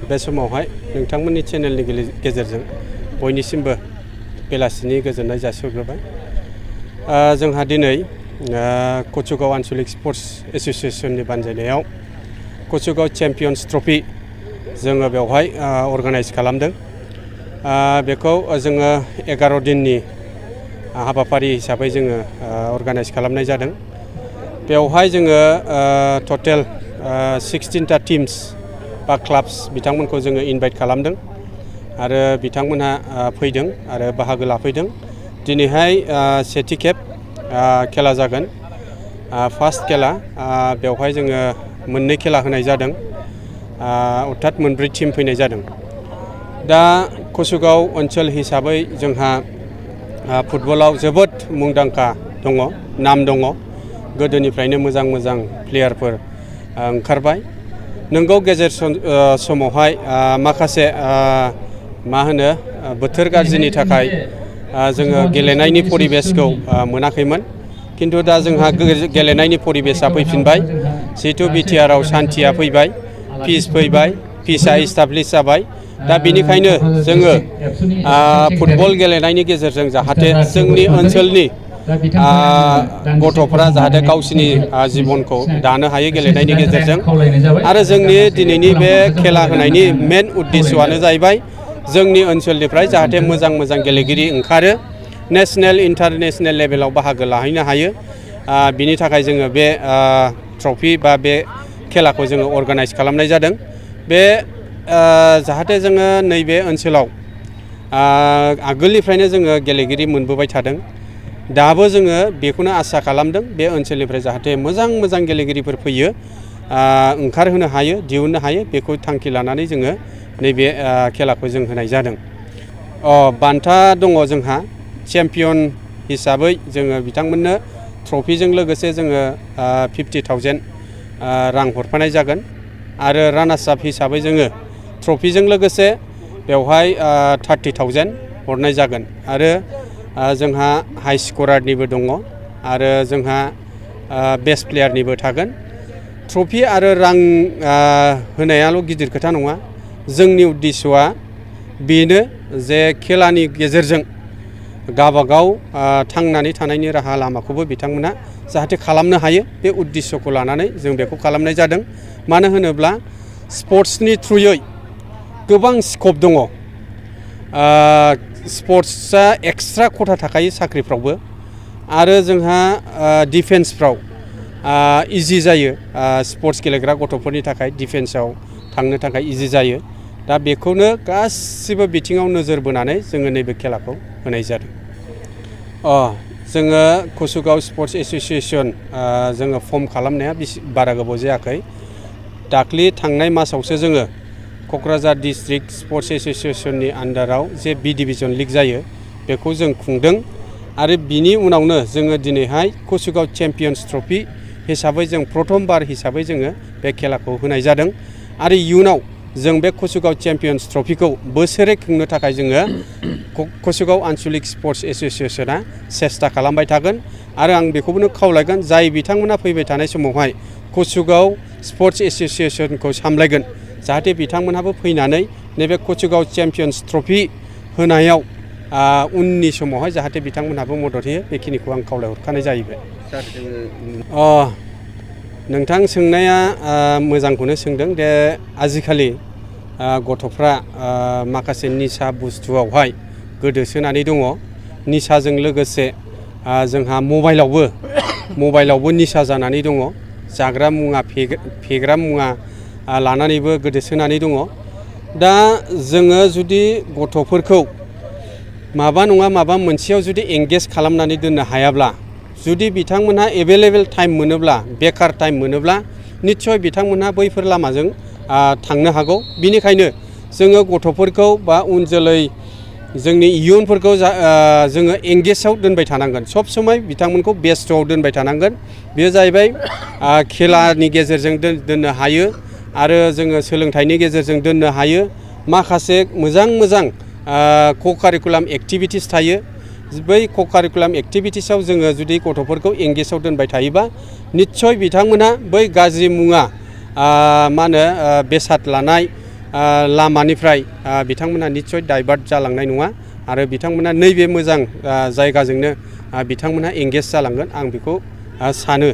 बे समावहाय नोंथांमोननि चेनेलनि गेजेरजों बयनिसिमबो बेलासिनि गोजोननाय जासिहरग्रोबाय। जोंहा दिनै Kachugaon आन्चलिक sports एसोसिएशननि बानजायनायाव Kachugaon champions trophy जोङो बेवहाय अर्गानाइज खालामदों। बेखौ जोङो 11 दिननि हाबाफारि हिसाबै जोङो अर्गानाइज खालामनाय जादों। बेवहाय जोङो टटेल 16टा टीम्स बा क्लाब्स बिथांमोनखौ जोङो इनभाइट खालामदों आरो बिथांमोनहा फैदों आरो बाहागो लाफैदों। दिनैहाय सेथि खेब खेला जागोन। फार्स्ट खेला बेवहाय जोङो मोननै खेला होनाय जादों, अर्थात मोनब्रै टीम फैनाय जादों। दा कचुगाव ओनसोल हिसाबै जोंहा फुटबलाव जोबोद मुंदांखा दङ, नाम दङ। गोदोनिफ्रायनो मोजां मोजां प्लेयारफोर ओंखारबाय। नोंगौ गेजेर समावहाय माखासे बोथोर गाज्रिनि थाखाय जोङो गेलेनायनि परिबेसखौ मोनाखैमोन, किन्तु दा जोंहा गेलेनायनि परिबेसा फैफिनबाय। जिहेतु बिटिआरआव सान्थिया फैबाय, पिच फैबाय, पिचआ इस्टाब्लिश जाबाय। दा बेनिखायनो जोङो फुटबल गेलेनायनि गेजेरजों जाहाथे जोंनि ओनसोलनि गथ'फोरा जाहाथे गावसिनि जिबनखौ दानो हायो गेलेनायनि गेजेरजों। आरो जोंनि दिनैनि बे खेला होनायनि मेन उद्देश्यआनो जाहैबाय जोंनि ओनसोलनिफ्राय जाहाथे मोजां मोजां गेलेगिरि ओंखारो, नेशनेल इन्टारनेशनेल लेभेलाव बाहागो लाहैनो हायो। बिनि थाखाय जोङो बे ट्रफी बा बे खेलाखौ जोङो अर्गानाइज खालामनाय जादों। बे जाहाथे जोङो नैबे ओनसोलाव आगोलनिफ्रायनो जोङो गेलेगिरि मोनबोबाय थादों। दाबो जोङो बेखौनो आसा खालामदों, बे ओनसोलनिफ्राय जाहाथे मोजां मोजां गेलेगिरिफोर फैयो, ओंखारहोनो हायो, दिहुननो हायो, बेखौ थांखि लानानै जोङो नैबे खेलाखौ जों होनाय जादों। बान्था दङ जोंहा। चेम्पियन हिसाबै जोङो बिथांमोननो ट्रफिजों लोगोसे जोङो 50,000 रां हरफानाय जागोन। आरो रानार्स आप हिसाबै जोङो ट्रफिजों लोगोसे बेवहाय 30,000 हरनाय जागोन। आरो जोंहा हाइ स्करारनिबो दङ आरो जोंहा बेस्ट प्लेयारनिबो थागोन। ट्रफि आरो रां होनायाल' गिदिर खोथा नङा। जोंनि उद्देश्यआ बेनो जे खेलानि गेजेरजों गावबागाव थांनानै थानायनि राहा लामाखौबो बिथांमोना जाहाथे खालामनो हायो, बे उद्देश्यखौ लानानै जों बेखौ खालामनाय जादों। मानो होनोब्ला स्पर्ट्सनि थ्रुयै गोबां स्कप दङ। स्पर्ट्सआ एक्सट्रा खथा थाखायो साख्रिफ्रावबो, आरो जोंहा डिफेन्सफ्राव इजि जायो। स्पर्ट्स गेलेग्रा गथ'फोरनि थाखाय डिफेन्सआव थांनो थाखाय इजि जायो। दा बेखौनो गासिबो बिथिङाव नोजोर बोनानै जोङो नैबे खेलाखौ होनाय जादों। जोङो कचुगाव स्पर्ट्स एसोसिएशन जोङो फर्म खालामनाया बारा गोबाव जायाखै। दाख्लि थांनाय मासावसो जोङो क'क्राझार डिस्ट्रिक्ट स्पर्ट्स एसोसिएशननि आन्डाराव जे बि डिभिजन लिग जायो बेखौ जों खुंदों। आरो बिनि उनावनो जोङो दिनैहाय कचुगाव चेम्पियन्स ट्रफी हिसाबै जों प्रथमबार हिसाबै जोङो बे खेलाखौ होनाय जादों। आरो इयुनाव जों बे कचुगाव चेम्पियन्स ट्रफीखौ बोसोरै खुंनो थाखाय जोङो कचुगाव आन्चलिक स्पर्ट्स एसोसिएशना सेस्था खालामबाय थागोन। आरो आं बेखौनो खावलायगोन, जाय बिथांमोना फैबाय थानाय समावहाय कचुगाव स्पर्ट्स एसोसिएशनखौ सामलायगोन, जाहाथे बिथांमोनहाबो फैनानै नैबे कचुगाव चेम्पियन्स ट्रफी होनायाव उननि समावहाय जाहाथे बिथांमोनहाबो मदद होयो, बेखिनिखौ आं खावलायहरखानाय जाहैबाय। नोंथां सोंनाया मोजांखौनो सोंदों। दे आजिखालि गथ'फ्रा माखासे निसा बुस्थुआवहाय गोदोसोनानै दङ। निसाजों लोगोसे जोंहा मबाइलावबो निसा जानानै दङ। जाग्रा मुवा, फेग्रा मुवा लानानैबो गोदोसोनानै दङ। दा जोङो जुदि गथ'फोरखौ माबा नङा माबा मोनसेयाव जुदि एंगेज खालामनानै दोननो हायाब्ला, जुदि बिथांमोनहा एभेलेबेल टाइम मोनोब्ला, बेकार टाइम मोनोब्ला, निस्सय बिथांमोनहा बैफोर लामाजों थांनो हागौ। बिनिखायनो जोङो गथ'फोरखौ बा उन जोलै जोंनि इयुनफोरखौ जोङो एंगेजआव दोनबाय थानांगोन। सब समय बिथांमोनखौ बेस्थ'आव दोनबाय थानांगोन। बेयो जाहैबाय खेलानि गेजेरजों दोननो हायो, आरो जोङो सोलोंथाइनि गेजेरजों दोननो हायो। माखासे मोजां मोजां को-कारिकुलाम एक्टिभिटिस थायो। बै को-कारिकुलाम एक्टिभिटिसआव जोङो जुदि गथ'फोरखौ एंगेजआव दोनबाय थायोबा, निस्सय बिथांमोना बै गाज्रि मुवा बेसाद लानाय लामानिफ्राय बिथांमोना निस्सय डाइभार्ट जालांनाय नङा आरो बिथांमोना नैबे मोजां जायगाजोंनो बिथांमोना एंगेज जालांगोन आं बेखौ सानो।